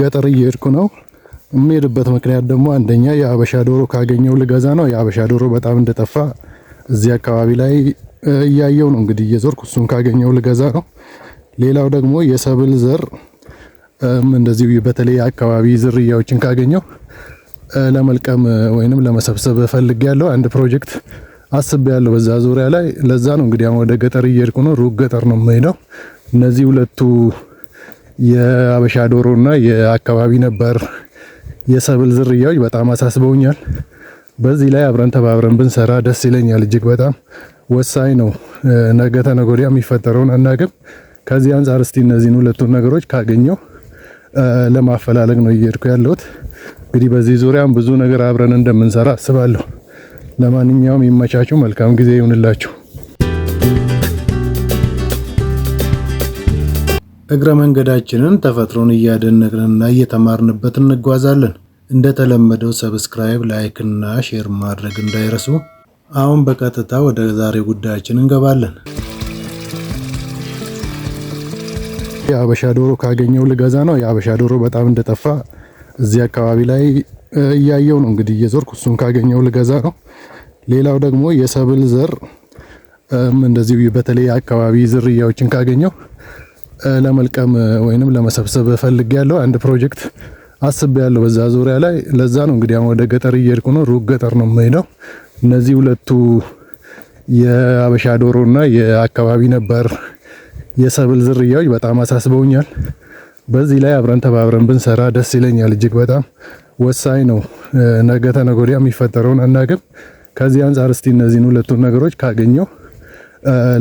ገጠር እየሄድኩ ነው። የምሄድበት ምክንያት ደግሞ አንደኛ የሀበሻ ዶሮ ካገኘው ልገዛ ነው። የሀበሻ ዶሮ በጣም እንደጠፋ እዚህ አካባቢ ላይ እያየው ነው እንግዲህ እየዞርኩ እሱን ካገኘው ልገዛ ነው። ሌላው ደግሞ የሰብል ዘር እንደዚሁ በተለይ አካባቢ ዝርያዎችን ካገኘው ለመልቀም ወይንም ለመሰብሰብ ፈልጌያለሁ። አንድ ፕሮጀክት አስቤያለሁ በዛ ዙሪያ ላይ። ለዛ ነው እንግዲህ አሁን ወደ ገጠር እየሄድኩ ነው። ሩቅ ገጠር ነው የምሄደው። እነዚህ ሁለቱ የሀበሻ ዶሮና የአካባቢ ነበር የሰብል ዝርያዎች በጣም አሳስበውኛል። በዚህ ላይ አብረን ተባብረን ብንሰራ ደስ ይለኛል። እጅግ በጣም ወሳኝ ነው። ነገ ተነገ ወዲያ የሚፈጠረውን አናውቅም። ከዚህ አንፃር እስቲ እነዚህን ሁለቱን ነገሮች ካገኘው ለማፈላለግ ነው እየሄድኩ ያለሁት። እንግዲህ በዚህ ዙሪያም ብዙ ነገር አብረን እንደምንሰራ አስባለሁ። ለማንኛውም ይመቻችሁ፣ መልካም ጊዜ ይሁንላችሁ። እግረ መንገዳችንን ተፈጥሮን እያደነቅንና እየተማርንበት እንጓዛለን። እንደተለመደው subscribe፣ like እና share ማድረግ እንዳይረሱ። አሁን በቀጥታ ወደ ዛሬ ጉዳያችን እንገባለን። የሀበሻ ዶሮ ካገኘው ልገዛ ነው። የሀበሻ ዶሮ በጣም እንደጠፋ እዚህ አካባቢ ላይ እያየው ነው እንግዲህ እየዞርኩ እሱን ካገኘው ልገዛ ነው። ሌላው ደግሞ የሰብል ዘር እንደዚሁ በተለይ አካባቢ ዝርያዎችን ካገኘው ለመልቀም ወይንም ለመሰብሰብ ፈልጌያለሁ። አንድ ፕሮጀክት አስቤያለሁ በዛ ዙሪያ ላይ። ለዛ ነው እንግዲህ አሁን ወደ ገጠር እየሄድኩ ነው። ሩቅ ገጠር ነው የምሄደው። እነዚህ ሁለቱ የሀበሻ ዶሮና የአካባቢ ነበር የሰብል ዝርያዎች በጣም አሳስበውኛል። በዚህ ላይ አብረን ተባብረን ብንሰራ ደስ ይለኛል። እጅግ በጣም ወሳኝ ነው። ነገ ተነገ ወዲያ የሚፈጠረውን አናውቅም። ከዚህ አንፃር እስቲ እነዚህን ሁለቱን ነገሮች ካገኘው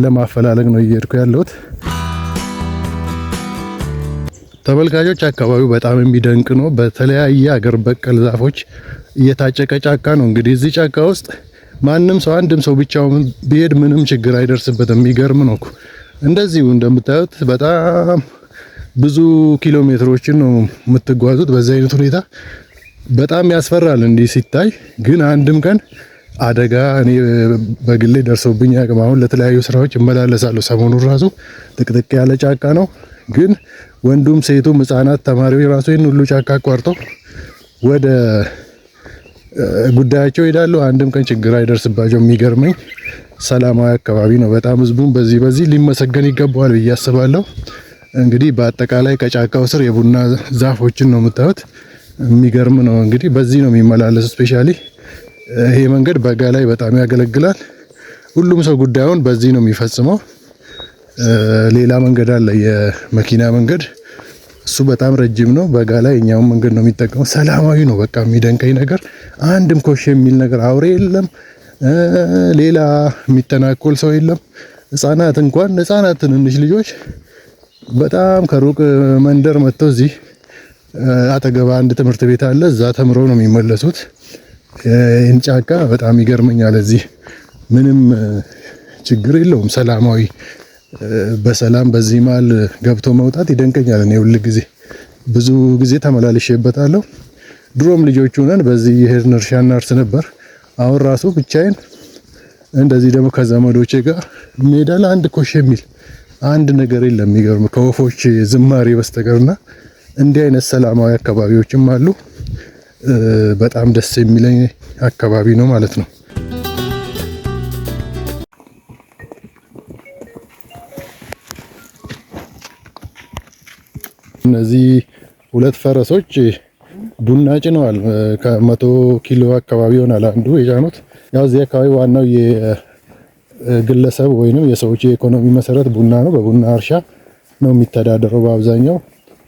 ለማፈላለግ ነው እየሄድኩ ያለሁት። ተመልካቾች፣ አካባቢው በጣም የሚደንቅ ነው። በተለያየ አገር በቀል ዛፎች እየታጨቀ ጫካ ነው። እንግዲህ እዚህ ጫካ ውስጥ ማንም ሰው አንድም ሰው ብቻውን ቢሄድ ምንም ችግር አይደርስበትም። የሚገርም ነው እኮ። እንደዚሁ እንደምታዩት በጣም ብዙ ኪሎ ሜትሮችን ነው የምትጓዙት። በዚህ አይነት ሁኔታ በጣም ያስፈራል እንዲህ ሲታይ። ግን አንድም ቀን አደጋ እኔ በግሌ ደርሶብኝ አያውቅም። አሁን ለተለያዩ ስራዎች እመላለሳለሁ። ሰሞኑን ራሱ ጥቅጥቅ ያለ ጫካ ነው። ግን ወንዱም ሴቱም ህፃናት፣ ተማሪዎች ራሱ ይህን ሁሉ ጫካ አቋርጠው ወደ ጉዳያቸው ይሄዳሉ። አንድም ቀን ችግር አይደርስባቸው። የሚገርመኝ ሰላማዊ አካባቢ ነው። በጣም ህዝቡም በዚህ በዚህ ሊመሰገን ይገባዋል ብዬ አስባለሁ። እንግዲህ በአጠቃላይ ከጫካው ስር የቡና ዛፎችን ነው የምታዩት። የሚገርም ነው። እንግዲህ በዚህ ነው የሚመላለሱ። Specially ይሄ መንገድ በጋ ላይ በጣም ያገለግላል። ሁሉም ሰው ጉዳዩን በዚህ ነው የሚፈጽመው። ሌላ መንገድ አለ፣ የመኪና መንገድ። እሱ በጣም ረጅም ነው። በጋ ላይ እኛውን መንገድ ነው የሚጠቀመው። ሰላማዊ ነው። በቃ የሚደንቀኝ ነገር አንድም ኮሽ የሚል ነገር አውሬ የለም። ሌላ የሚተናኮል ሰው የለም። ህፃናት እንኳን ህፃናት ትንንሽ ልጆች በጣም ከሩቅ መንደር መጥተው እዚህ አጠገብ አንድ ትምህርት ቤት አለ። እዛ ተምረው ነው የሚመለሱት። ይህን ጫካ በጣም ይገርመኛል። እዚህ ምንም ችግር የለውም። ሰላማዊ በሰላም በዚህ መሃል ገብቶ መውጣት ይደንቀኛል። እኔ ሁል ጊዜ ብዙ ጊዜ ተመላልሼበታለሁ። ድሮም ልጆች ሆነን በዚህ የሄድን እርሻ እናርስ ነበር። አሁን ራሱ ብቻዬን እንደዚህ ደግሞ ከዘመዶቼ ጋር ሜዳ ላይ አንድ ኮሽ የሚል አንድ ነገር የለም። የሚገርም ከወፎች ዝማሬ በስተቀርና እንዲህ አይነት ሰላማዊ አካባቢዎችም አሉ። በጣም ደስ የሚለኝ አካባቢ ነው ማለት ነው። እነዚህ ሁለት ፈረሶች ቡና ጭነዋል። ከ100 ኪሎ አካባቢ ይሆናል አንዱ የጫኑት። ያው እዚህ አካባቢ ዋናው የግለሰብ ወይንም የሰዎች የኢኮኖሚ መሰረት ቡና ነው። በቡና እርሻ ነው የሚተዳደረው በአብዛኛው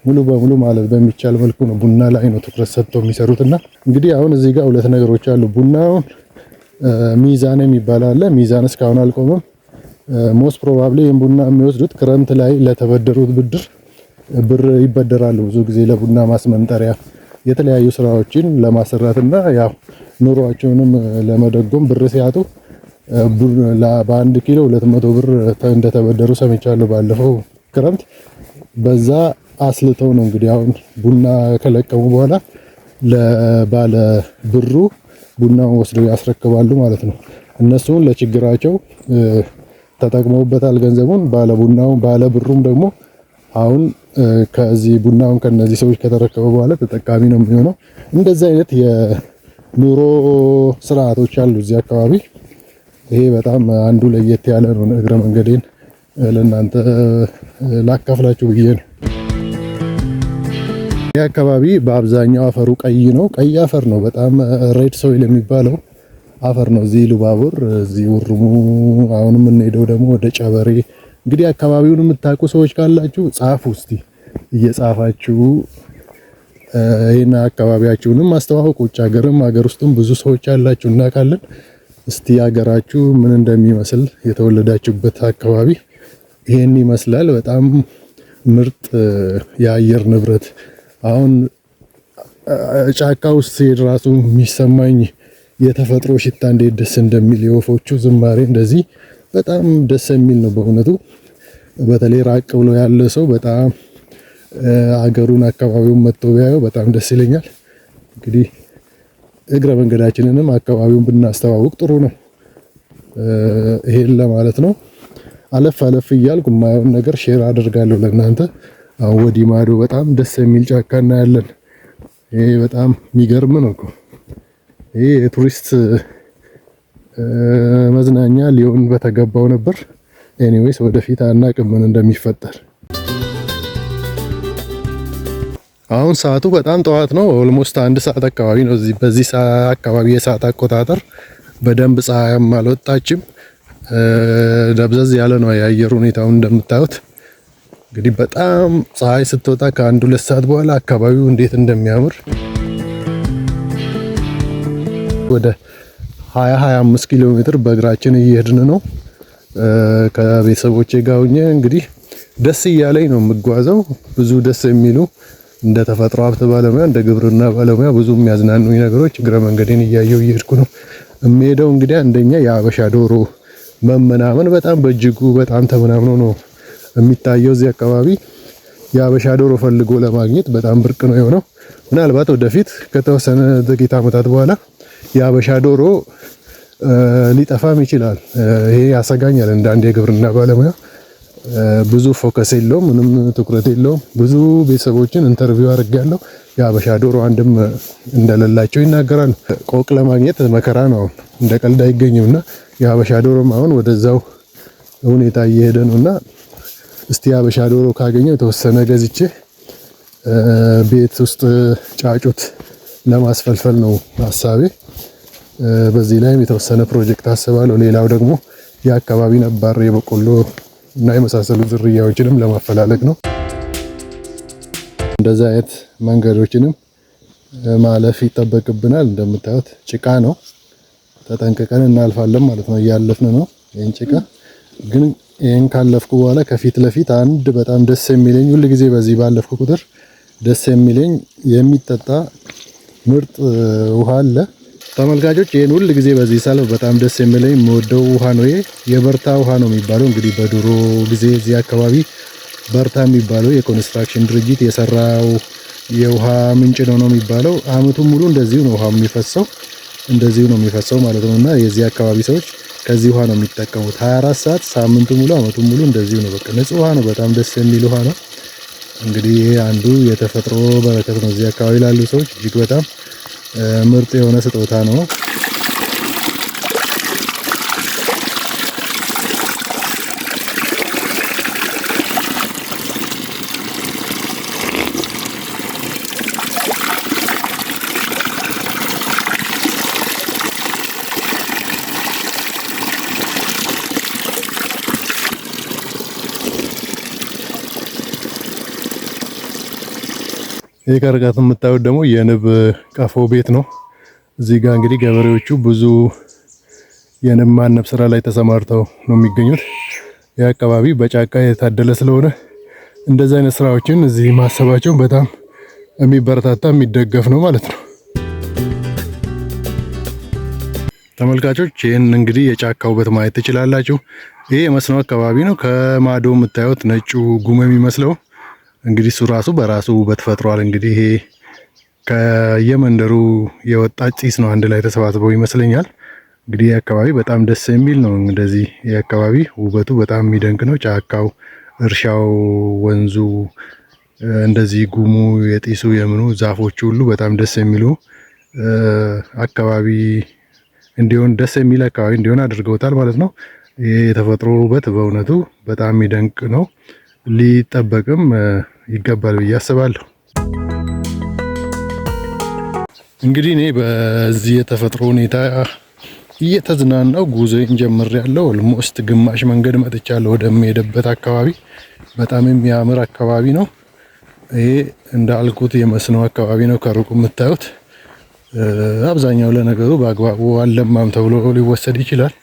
ሙሉ በሙሉ ማለት በሚቻል መልኩ ነው ቡና ላይ ነው ትኩረት ሰጥተው የሚሰሩትና እንግዲህ አሁን እዚህ ጋር ሁለት ነገሮች አሉ። ቡናውን ሚዛን የሚባል አለ። ሚዛን እስካሁን አልቆመም። Most probably ይህን ቡና የሚወስዱት ክረምት ላይ ለተበደሩት ብድር ብር ይበደራሉ። ብዙ ጊዜ ለቡና ማስመንጠሪያ የተለያዩ ስራዎችን ለማሰራትና ያው ኑሯቸውንም ለመደጎም ብር ሲያጡ በአንድ ኪሎ 200 ብር እንደተበደሩ ሰምቻለሁ ባለፈው ክረምት። በዛ አስልተው ነው እንግዲህ አሁን ቡና ከለቀሙ በኋላ ለባለ ብሩ ቡናውን ወስደው ያስረክባሉ ማለት ነው። እነሱን ለችግራቸው ተጠቅመውበታል ገንዘቡን። ባለ ቡናው ባለ ብሩም ደግሞ አሁን ከዚህ ቡናውን ከነዚህ ሰዎች ከተረከበ በኋላ ተጠቃሚ ነው የሚሆነው። እንደዚህ አይነት የኑሮ ስርዓቶች አሉ እዚህ አካባቢ። ይሄ በጣም አንዱ ለየት ያለ ነው። እግረ መንገዴን ለእናንተ ላካፍላችሁ ብዬ ነው። ይህ አካባቢ በአብዛኛው አፈሩ ቀይ ነው። ቀይ አፈር ነው። በጣም red soil የሚባለው አፈር ነው። እዚህ ኢሉባቡር፣ እዚህ ውርሙ፣ አሁን የምንሄደው ደግሞ ወደ ጨበሬ። እንግዲህ አካባቢውን የምታውቁ ሰዎች ካላችሁ ጻፉ እስቲ፣ እየጻፋችሁ ይሄን አካባቢያችሁንም አስተዋውቁ። ውጭ ሀገርም ሀገር ውስጥም ብዙ ሰዎች ያላችሁ እናውቃለን። እስቲ ሀገራችሁ ምን እንደሚመስል የተወለዳችሁበት አካባቢ ይሄን ይመስላል። በጣም ምርጥ የአየር ንብረት። አሁን ጫካ ውስጥ ሲሄድ ራሱ የሚሰማኝ የተፈጥሮ ሽታ እንዴት ደስ እንደሚል፣ የወፎቹ ዝማሬ እንደዚህ በጣም ደስ የሚል ነው በእውነቱ። በተለይ ራቅ ብሎ ያለ ሰው በጣም አገሩን አካባቢውን መጥቶ ቢያየው በጣም ደስ ይለኛል። እንግዲህ እግረ መንገዳችንንም አካባቢውን ብናስተዋውቅ ጥሩ ነው። ይሄን ለማለት ነው። አለፍ አለፍ እያልኩ የማየውን ነገር share አደርጋለሁ ለእናንተ። አሁን ወዲህ ማዶ በጣም ደስ የሚል ጫካ እናያለን። ይሄ በጣም የሚገርም ነው እኮ። ይሄ የቱሪስት መዝናኛ ሊሆን በተገባው ነበር። Anyways ወደፊት አናውቅም ምን እንደሚፈጠር። አሁን ሰዓቱ በጣም ጠዋት ነው። Almost 1 ሰዓት አካባቢ ነው። እዚህ በዚህ አካባቢ የሰዓት አቆጣጠር በደንብ ፀሐይም አልወጣችም። ደብዘዝ ያለ ነው የአየር ሁኔታውን እንደምታዩት። እንግዲህ በጣም ፀሐይ ስትወጣ ከ1-2 ሰዓት በኋላ አካባቢው እንዴት እንደሚያምር። ወደ 20 25 ኪሎ ሜትር በእግራችን እየሄድን ነው። ከቤተሰቦቼ ጋር ሆኜ እንግዲህ ደስ እያለኝ ነው የምጓዘው። ብዙ ደስ የሚሉ እንደ ተፈጥሮ ሀብት ባለሙያ፣ እንደ ግብርና ባለሙያ ብዙ የሚያዝናኑኝ ነገሮች እግረ መንገዴን እያየሁ እየሄድኩ ነው የምሄደው። እንግዲህ አንደኛ የአበሻ ዶሮ መመናመን በጣም በእጅጉ በጣም ተመናምኖ ነው የሚታየው እዚህ አካባቢ። የአበሻ ዶሮ ፈልጎ ለማግኘት በጣም ብርቅ ነው የሆነው። ምናልባት ወደፊት ከተወሰነ ጥቂት ዓመታት በኋላ የአበሻ ዶሮ ሊጠፋም ይችላል። ይሄ ያሰጋኛል። እንደ አንድ የግብርና ባለሙያ ብዙ focus የለውም፣ ምንም ትኩረት የለውም። ብዙ ቤተሰቦችን interview አድርጌያለሁ። የአበሻ ዶሮ አንድም እንደሌላቸው ይናገራሉ። ቆቅ ለማግኘት መከራ ነው፣ አሁን እንደ ቀልድ አይገኝም። እና የአበሻ ዶሮም አሁን ወደዛው ሁኔታ እየሄደ ነውና እስቲ የአበሻ ዶሮ ካገኘው የተወሰነ ገዝቼ ቤት ውስጥ ጫጩት ለማስፈልፈል ነው ሀሳቤ። በዚህ ላይም የተወሰነ ፕሮጀክት አስባለሁ። ሌላው ደግሞ የአካባቢ ነባር የበቆሎ እና የመሳሰሉ ዝርያዎችንም ለማፈላለግ ነው። እንደዛ አይነት መንገዶችንም ማለፍ ይጠበቅብናል። እንደምታዩት ጭቃ ነው። ተጠንቅቀን እናልፋለን ማለት ነው። እያለፍን ነው ይህን ጭቃ። ግን ይህን ካለፍኩ በኋላ ከፊት ለፊት አንድ በጣም ደስ የሚለኝ፣ ሁል ጊዜ በዚህ ባለፍኩ ቁጥር ደስ የሚለኝ የሚጠጣ ምርጥ ውሃ አለ። ተመልካቾች፣ ይህን ሁል ጊዜ በዚህ ሳልፍ በጣም ደስ የሚለኝ የምወደው ውሃ ነው። ይሄ የበርታ ውሃ ነው የሚባለው። እንግዲህ በድሮ ጊዜ እዚህ አካባቢ በርታ የሚባለው የኮንስትራክሽን ድርጅት የሰራው የውሃ ምንጭ ነው ነው የሚባለው። አመቱን ሙሉ እንደዚሁ ነው ውሃ የሚፈሰው፣ እንደዚሁ ነው የሚፈሰው ማለት ነው። እና የዚህ አካባቢ ሰዎች ከዚህ ውሃ ነው የሚጠቀሙት 24 ሰዓት፣ ሳምንቱ ሙሉ፣ አመቱን ሙሉ እንደዚሁ ነው። በቃ ንጹህ ውሃ ነው። በጣም ደስ የሚል ውሃ ነው። እንግዲህ ይሄ አንዱ የተፈጥሮ በረከት ነው። እዚህ አካባቢ ላሉ ሰዎች እጅግ በጣም ምርጥ የሆነ ስጦታ ነው። ይህ ከርቀት የምታዩት ደግሞ የንብ ቀፎ ቤት ነው። እዚህ ጋር እንግዲህ ገበሬዎቹ ብዙ የንብ ማነብ ስራ ላይ ተሰማርተው ነው የሚገኙት። ይህ አካባቢ በጫካ የታደለ ስለሆነ እንደዚህ አይነት ስራዎችን እዚህ ማሰባቸው በጣም የሚበረታታ፣ የሚደገፍ ነው ማለት ነው። ተመልካቾች፣ ይህን እንግዲህ የጫካ ውበት ማየት ትችላላችሁ። ይሄ የመስኖ አካባቢ ነው። ከማዶ የምታዩት ነጩ ጉም የሚመስለው እንግዲህ እሱ ራሱ በራሱ ውበት ፈጥሯል። እንግዲህ ይሄ ከየመንደሩ የወጣ ጭስ ነው አንድ ላይ ተሰባስበው ይመስለኛል። እንግዲህ ይህ አካባቢ በጣም ደስ የሚል ነው። እንደዚህ ይህ አካባቢ ውበቱ በጣም የሚደንቅ ነው። ጫካው፣ እርሻው፣ ወንዙ፣ እንደዚህ ጉሙ የጢሱ የምኑ ዛፎች ሁሉ በጣም ደስ የሚሉ አካባቢ እንዲሆን፣ ደስ የሚል አካባቢ እንዲሆን አድርገውታል ማለት ነው። ይህ የተፈጥሮ ውበት በእውነቱ በጣም የሚደንቅ ነው። ሊጠበቅም ይገባል ብዬ አስባለሁ። እንግዲህ እኔ በዚህ የተፈጥሮ ሁኔታ እየተዝናናው ጉዞዬን ጀምሬያለሁ። Almost ግማሽ መንገድ መጥቻለሁ ወደምሄድበት አካባቢ። በጣም የሚያምር አካባቢ ነው። ይሄ እንዳልኩት የመስኖ አካባቢ ነው ከሩቁ የምታዩት። አብዛኛው ለነገሩ በአግባቡ አልለማም ተብሎ ሊወሰድ ይችላል።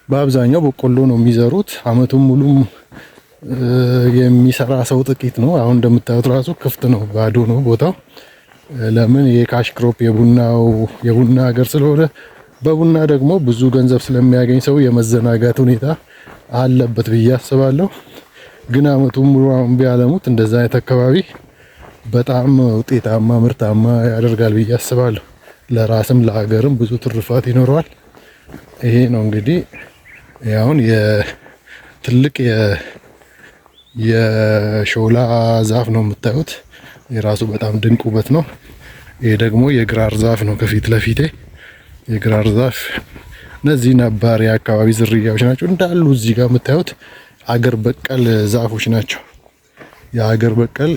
በአብዛኛው በቆሎ ነው የሚዘሩት። አመቱን ሙሉም የሚሰራ ሰው ጥቂት ነው። አሁን እንደምታዩት ራሱ ክፍት ነው፣ ባዶ ነው ቦታው። ለምን? የ cash crop የቡናው የቡና ሀገር ስለሆነ፣ በቡና ደግሞ ብዙ ገንዘብ ስለሚያገኝ ሰው የመዘናጋት ሁኔታ አለበት ብዬ አስባለሁ። ግን አመቱን ሙሉ አሁን ቢያለሙት እንደዛ አይነት አካባቢ በጣም ውጤታማ፣ ምርታማ ያደርጋል ብዬ አስባለሁ። ለራስም ለሀገርም ብዙ ትሩፋት ይኖረዋል። ይሄ ነው እንግዲህ። አሁን የትልቅ የሾላ ዛፍ ነው የምታዩት። የራሱ በጣም ድንቅ ውበት ነው። ይሄ ደግሞ የግራር ዛፍ ነው ከፊት ለፊቴ፣ የግራር ዛፍ። እነዚህ ነባር የአካባቢ ዝርያዎች ናቸው እንዳሉ። እዚህ ጋር የምታዩት አገር በቀል ዛፎች ናቸው። የአገር በቀል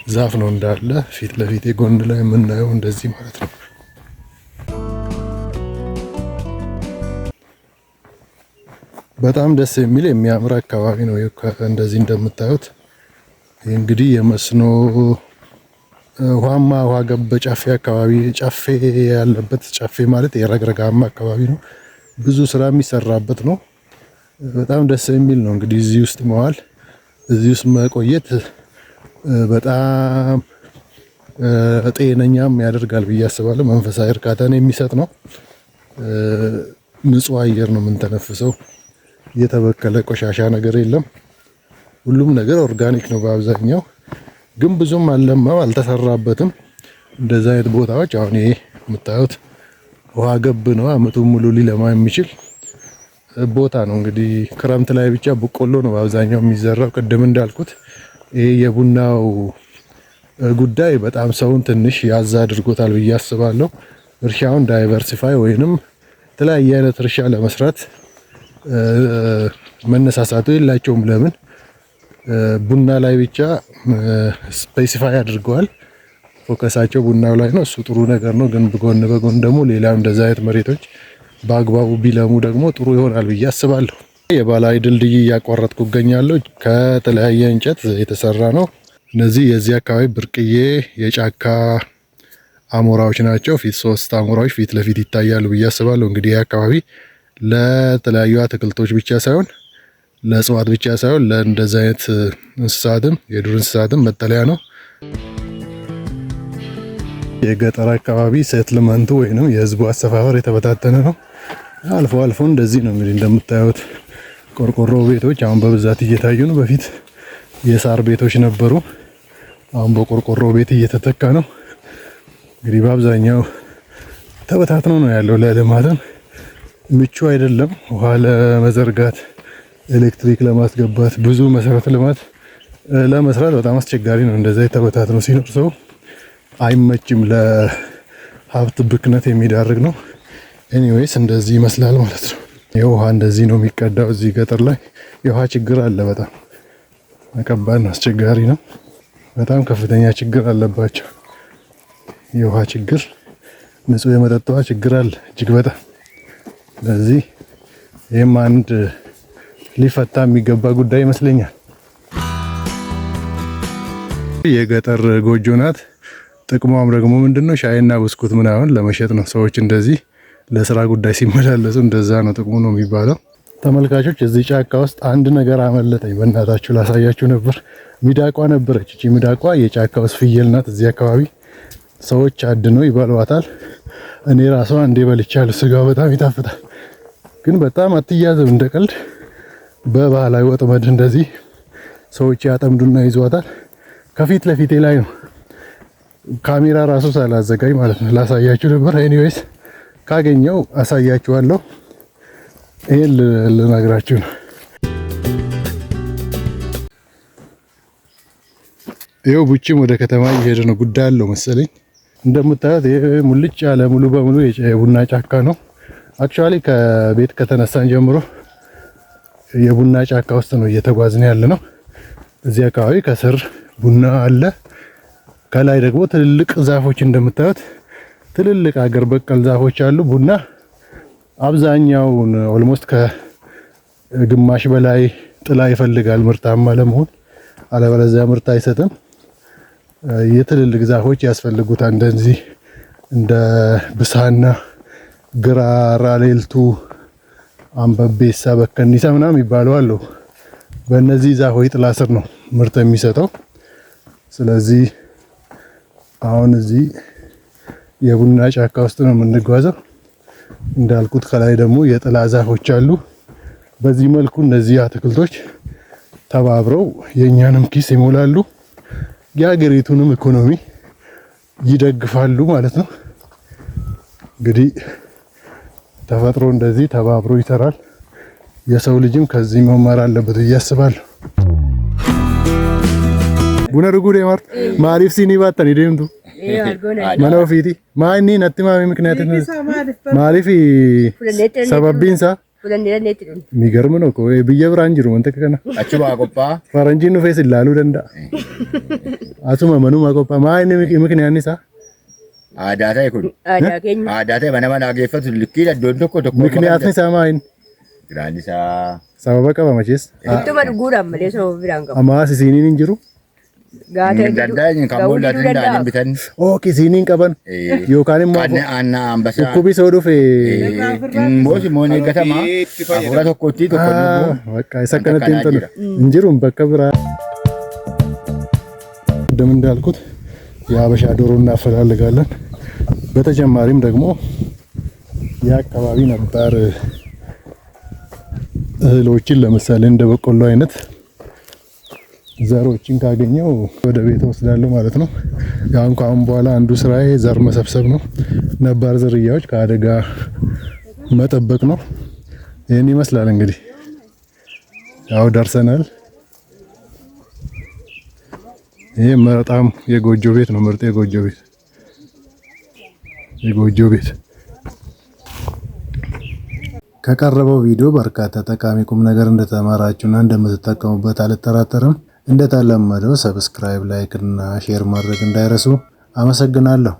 ዛፍ ነው እንዳለ ፊት ለፊቴ ጎን ላይ የምናየው እንደዚህ ማለት ነው። በጣም ደስ የሚል የሚያምር አካባቢ ነው። እንደዚህ እንደምታዩት እንግዲህ የመስኖ ውሃማ፣ ውሃ ገብ ጨፌ አካባቢ፣ ጨፌ ያለበት፣ ጨፌ ማለት የረግረጋማ አካባቢ ነው። ብዙ ስራ የሚሰራበት ነው። በጣም ደስ የሚል ነው። እንግዲህ እዚህ ውስጥ መዋል፣ እዚህ ውስጥ መቆየት በጣም ጤነኛም ያደርጋል ብዬ አስባለሁ። መንፈሳዊ እርካታን የሚሰጥ ነው። ንጹህ አየር ነው የምንተነፍሰው። የተበከለ ቆሻሻ ነገር የለም። ሁሉም ነገር organic ነው በአብዛኛው። ግን ብዙም አልለማም፣ አልተሰራበትም። እንደዛ አይነት ቦታዎች አሁን ይሄ የምታዩት ውሃ ገብ ነው። አመቱን ሙሉ ሊለማ የሚችል ቦታ ነው። እንግዲህ ክረምት ላይ ብቻ በቆሎ ነው በአብዛኛው የሚዘራው። ቅድም እንዳልኩት ይሄ የቡናው ጉዳይ በጣም ሰውን ትንሽ ያዝ አድርጎታል ብዬ አስባለሁ። እርሻውን diversify ወይንም የተለያየ አይነት እርሻ ለመስራት መነሳሳቱ የላቸውም። ለምን? ቡና ላይ ብቻ specify አድርገዋል። Focus ኣቸው ቡናው ላይ ነው። እሱ ጥሩ ነገር ነው። ግን በጎን በጎን ደግሞ ሌላ እንደዛ አይነት መሬቶች በአግባቡ ቢለሙ ደግሞ ጥሩ ይሆናል ብዬ አስባለሁ። የባህላዊ ድልድይ እያቋረጥኩ እገኛለሁ። ከተለያየ እንጨት የተሰራ ነው። እነዚህ የዚህ አካባቢ ብርቅዬ የጫካ አሞራዎች ናቸው። ፊት ሶስት አሞራዎች ፊት ለፊት ይታያሉ ብዬ አስባለሁ። እንግዲህ ይህ አካባቢ ለተለያዩ አትክልቶች ብቻ ሳይሆን፣ ለእጽዋት ብቻ ሳይሆን፣ ለእንደዚህ አይነት እንስሳትም፣ የዱር እንስሳትም መጠለያ ነው። የገጠር አካባቢ settlement ኡ ወይንም የህዝቡ አሰፋፈር የተበታተነ ነው። አልፎ አልፎ እንደዚህ ነው። እንግዲህ እንደምታዩት ቆርቆሮ ቤቶች አሁን በብዛት እየታዩ ነው። በፊት የሳር ቤቶች ነበሩ። አሁን በቆርቆሮ ቤት እየተተካ ነው። እንግዲህ በአብዛኛው ተበታትኖ ነው ያለው። ለልማትም ምቹ አይደለም። ውሃ ለመዘርጋት፣ ኤሌክትሪክ ለማስገባት፣ ብዙ መሰረተ ልማት ለመስራት በጣም አስቸጋሪ ነው። እንደዛ የተበታትኖ ሲኖር ሰው አይመችም፣ ለሀብት ብክነት የሚዳርግ ነው። Anyways እንደዚህ ይመስላል ማለት ነው። የውሃ እንደዚህ ነው የሚቀዳው። እዚህ ገጠር ላይ የውሃ ችግር አለ። በጣም ከባድ ነው፣ አስቸጋሪ ነው። በጣም ከፍተኛ ችግር አለባቸው። የውሃ ችግር፣ ንጹህ የመጠጥ ውሃ ችግር አለ እጅግ በጣም። ስለዚህ ይህም አንድ ሊፈታ የሚገባ ጉዳይ ይመስለኛል። የገጠር ጎጆ ናት። ጥቅሟም ደግሞ ምንድነው? ሻይና ብስኩት ምናምን ለመሸጥ ነው። ሰዎች እንደዚህ ለስራ ጉዳይ ሲመላለሱ እንደዛ ነው ጥቅሙ ነው የሚባለው። ተመልካቾች፣ እዚህ ጫካ ውስጥ አንድ ነገር አመለጠኝ። በእናታችሁ ላሳያችሁ ነበር። ሚዳቋ ነበረች። እቺ ሚዳቋ የጫካ ውስጥ ፍየል ናት። እዚህ አካባቢ ሰዎች አድነው ይበሏታል። እኔ ራሷ አንዴ በልቻለሁ። ስጋው በጣም ይጣፍጣል፣ ግን በጣም አትያዝም እንደ ቀልድ። በባህላዊ ወጥመድ እንደዚህ ሰዎች ያጠምዱና ይዟታል። ከፊት ለፊቴ ላይ ነው፣ ካሜራ ራሱ ሳላዘጋጅ ማለት ነው። ላሳያችሁ ነበር። Anyways ካገኘው አሳያችኋለሁ። ይሄን ልነግራችሁ ነው። ይኸው ቡቺም ወደ ከተማ እየሄደ ነው። ጉዳይ አለው መሰለኝ። እንደምታዩት ይሄ ሙልጭ ያለ ሙሉ በሙሉ የቡና ጫካ ነው። Actually ከቤት ከተነሳን ጀምሮ የቡና ጫካ ውስጥ ነው እየተጓዝን ያለ ነው። እዚህ አካባቢ ከስር ቡና አለ። ከላይ ደግሞ ትልልቅ ዛፎች እንደምታዩት ትልልቅ አገር በቀል ዛፎች አሉ። ቡና አብዛኛውን almost ከግማሽ በላይ ጥላ ይፈልጋል ምርታማ ለመሆን፣ አለበለዚያ ምርት አይሰጥም። የትልልቅ ዛፎች ያስፈልጉታል። እንደዚህ እንደ ብሳና፣ ግራራ፣ ሌልቱ፣ አምበቤሳ፣ በከኒሳ ምናምን የሚባሉ አሉ። በእነዚህ ዛፎች ጥላ ስር ነው ምርት የሚሰጠው። ስለዚህ አሁን እዚህ የቡና ጫካ ውስጥ ነው የምንጓዘው። እንዳልኩት ከላይ ደግሞ የጥላ ዛፎች አሉ። በዚህ መልኩ እነዚህ አትክልቶች ተባብረው የእኛንም ኪስ ይሞላሉ፣ የሀገሪቱንም ኢኮኖሚ ይደግፋሉ ማለት ነው። እንግዲህ ተፈጥሮ እንደዚህ ተባብሮ ይሰራል። የሰው ልጅም ከዚህ መማር አለበት ብዬ አስባለሁ። Buna dhuguu deemaartu maaliif siinii baattanii deemtu? Mana ofiiti. Maa inni natti maami ምክንያት maaliif sababbiin isaa? የሚገርም ነው እኮ biyya biraan jiru wanta kana. Achuma qophaa'a. Faranjiin dhufees ilaaluu danda'a. Asuma manuma qophaa'a. Maa inni ምክንያት isaa? Aadaa ta'e kun. Aadaa keenya. Aadaa ta'e mana manaa geeffatu likkii iddoon tokko tokko. ምክንያት isaa maa inni? Jiraan isaa. Sababa qaba machees. Ittuma dhuguudhaan malee sababa biraan qabu. Ammaas isiiniin hin jiru. Gaatee Danda'an kan boolla danda'an hin bitan. Okay, siiniin qaban. Yookaan immoo Kan aannan ambassaa. dhukkubi soo dhufe. Immoo immoo ni eeggatama. Hafuura tokkotti tokko immoo. በቃ isa akkanatti hin tolu. Hin jiru bakka biraa. ቅድም እንዳልኩት የሀበሻ ዶሮ እናፈላልጋለን። በተጨማሪም ደግሞ የአካባቢ ነባር እህሎችን ለምሳሌ እንደ በቆሎ አይነት ዘሮችን ካገኘው ወደ ቤት ወስዳለሁ ማለት ነው። ያው ከአሁን በኋላ አንዱ ስራዬ ዘር መሰብሰብ ነው። ነባር ዝርያዎች ከአደጋ መጠበቅ ነው። ይህን ይመስላል እንግዲህ ያው ደርሰናል። ይሄ በጣም የጎጆ ቤት ነው። ምርጥ የጎጆ ቤት የጎጆ ቤት። ከቀረበው ቪዲዮ በርካታ ጠቃሚ ቁም ነገር እንደተማራችሁና እንደምትጠቀሙበት አልጠራጠርም። እንደተለመደው subscribe፣ like እና share ማድረግ እንዳይረሱ። አመሰግናለሁ።